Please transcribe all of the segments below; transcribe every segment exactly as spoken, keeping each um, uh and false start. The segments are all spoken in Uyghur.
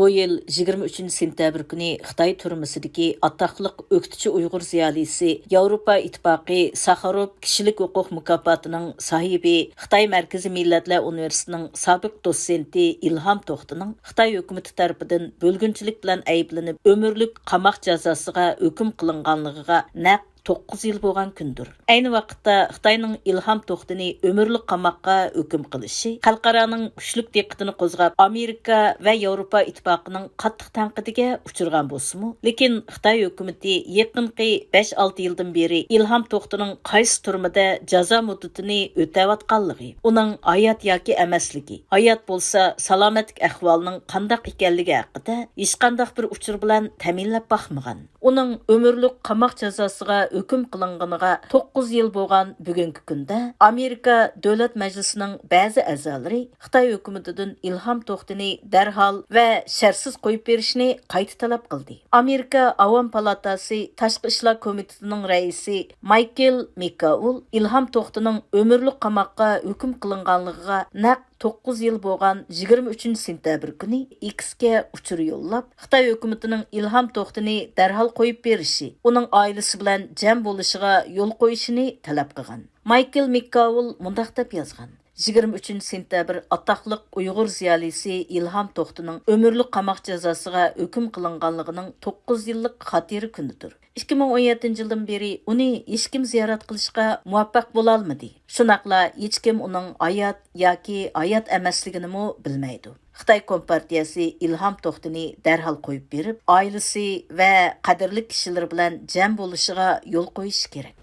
بۇ يىل يىگىرمە ئۈچىنچى سېنتەبىر كۈنى خىتاي تۈرمىسىدىكى ئاتاقلىق ئۆكتىچى ئۇيغۇر زىيالىيسى، ياۋروپا ئىتتىپاقى ساخاروف كىشىلىك ھوقۇق مۇكاپاتىنىڭ ساھىبى، خىتاي مەركىزىي مىللەتلەر ئۇنىۋېرسىتېتىنىڭ سابىق دوتسېنتى ئىلھام توختىنىڭ خىتاي ھۆكۈمىتى تەرىپىدىن بۆلگۈنچىلىك بىلەن ئەيىبلىنىپ، ئۆمۈرلۈك قاماق جازاسىغا ھۆكۈم قىلىنغانلىقىغا نەق توققۇز يىل بولغان كۈندۇر. ئەينى ۋاقىتتا خىتاينىڭ ئىلھام توختىنى ئۆمۈرلۈك قاماققا ھۆكۈم قىلىشى خەلقئارانىڭ كۈچلۈك دىققىتىنى قوزغاپ، ئامېرىكا ۋە ياۋروپا ئىتتىپاقىنىڭ قاتتىق تەنقىدىگە ئۇچرىغان بولسىمۇ، لېكىن خىتاي ھۆكۈمىتى يېقىنقى بەش-ئالتە يىلدىن بېرى ئىلھام توختىنىڭ قايسى تۈرمىدە جازا مۇددىتىنى ئۆتەۋاتقانلىقى، ئۇنىڭ ھايات ياكى ئەمەسلىكى، ھايات بولسا سالامەتلىك ئەھۋالىنىڭ قانداق ئىكەنلىكى ھەققىدە ھېچقانداق بىر ئۇچۇر بىلەن تەمىنلەپ باقمىغان. ئۇنىڭ ئۆمۈرلۈك قاماق جازاسىغا ھۆكۈم قىلىنغىنىغا توققۇز يىل بولغان بۈگۈنكى كۈندە، ئامېرىكا دۆلەت مەجلىسىنىڭ بەزى ئەزالىرى خىتاي ھۆكۈمىتىدىن ئىلھام توختىنى دەرھال ۋە شەرتسىز قويۇپ بېرىشنى قايتا تەلەپ قىلدى. ئامېرىكا ئاۋام پالاتاسى تاشقى ئىشلار كومىتېتىنىڭ رەئىسى مايكل مىككاۋل ئىلھام توختىنىڭ ئۆمۈرلۈك قاماققا ھۆكۈم قىلىنغانلىقىغا نەق توققۇز يىل بولغان يىگىرمە ئۈچىنچى سېنتەبىر كۈنى ئىكسكە ئۇچۇر يوللاپ، خىتاي ھۆكۈمىتىنىڭ ئىلھام توختىنى دەرھال قويۇپ بېرىشى، ئۇنىڭ ئائىلىسى بىلەن جەم بولۇشىغا يول قويۇشىنى تەلەپ قىلغان. مايكل مىككاۋل مۇنداق دەپ يازغان: يىگىرمە ئۈچىنچى سېنتەبىر ئاتاقلىق ئۇيغۇر زىيالىيسى ئىلھام توختىنىڭ ئۆمۈرلۈك قاماق جازاسىغا ھۆكۈم قىلىنغانلىقىنىڭ توققۇز يىللىق خاتىرە كۈنىدۇر. ئىككى مىڭ ئون يەتتىنچى يىلدىن بېرى ئۇنى ھېچكىم زىيارەت قىلىشقا مۇۋەپپەق بولالمىدى. شۇنداقلا ھېچكىم ئۇنىڭ ھايات ياكى ھايات ئەمەسلىكىنىمۇ بىلمەيدۇ. خىتاي كومپارتىيەسى ئىلھام توختىنى دەرھال قويۇپ بېرىپ، ئائىلىسى ۋە قەدىرلىك كىشىلىرى بىلەن جەم بولۇشىغا يول قويۇشى كېرەك.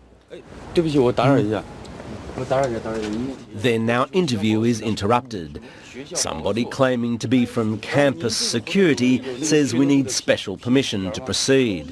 对不起，我打扰一下，我打扰一下，打扰一下。 Then our interview is interrupted. Somebody claiming to be from campus security says we need special permission to proceed.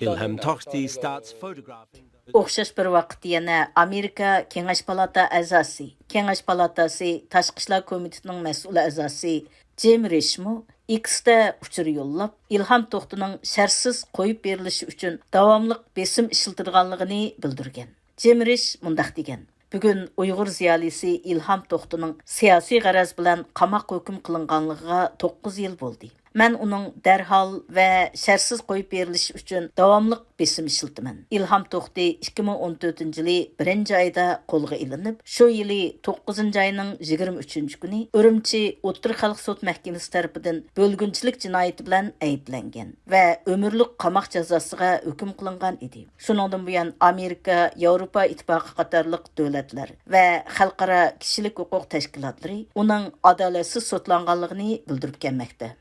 Ilham Tohti starts photographing the ئوخشاش بىر ۋاقىتتا يەنە ئامېرىكا كېڭەش پالاتا ئەزاسى، كېڭەش پالاتاسى تاشقى ئىشلار كومىتېتىنىڭ مەسئۇل ئەزاسى جىم رىشمۇ ئىكستا ئۇچۇر يوللاپ، ئىلھام توختىنىڭ شەرتسىز قويۇپ بېرىلىشى ئۈچۈن داۋاملىق بېسىم ئىشلىتىدىغانلىقىنى بىلدۈرگەن. جىم رىش مۇنداق دېگەن: بۈگۈن ئۇيغۇر زىيالىيسى ئىلھام توختىنىڭ سىياسىي غەرەز بىلەن قاماققا ھۆكۈم قىلىنغانلىقىغا توققۇز يىل بولدى. مەن ئۇنىڭ دەرھال ۋە شەرتسىز قويۇپ بېرىلىشى ئۈچۈن داۋاملىق بېسىم ئىشلىتىمەن. ئىلھام توختى ئىككى مىڭ ئون تۆتىنچى يىلى بىرىنچى ئايدا قولغا ئېلىنىپ، شۇ يىلى توققۇزىنچى ئاينىڭ يىگىرمە ئۈچىنچى كۈنى ئۈرۈمچى ئوتتۇرا خەلق سوت مەھكىمىسى تەرىپىدىن بۆلگۈنچىلىك جىنايىتى بىلەن ئەيىبلەنگەن ۋە ئۆمۈرلۈك قاماق جازاسىغا ھۆكۈم قىلىنغان ئىدى. شۇنىڭدىن بۇيان، ئامېرىكا، ياۋروپا ئىتتىپاقى قاتارلىق دۆلەتلەر ۋە خەلقئارا كىشىلىك ھوقۇق تەشكىلاتلىرى ئۇنىڭ ئادالەتسىز سوتلانغانلىقىنى بىلدۈرۈپ كەلمەكتە.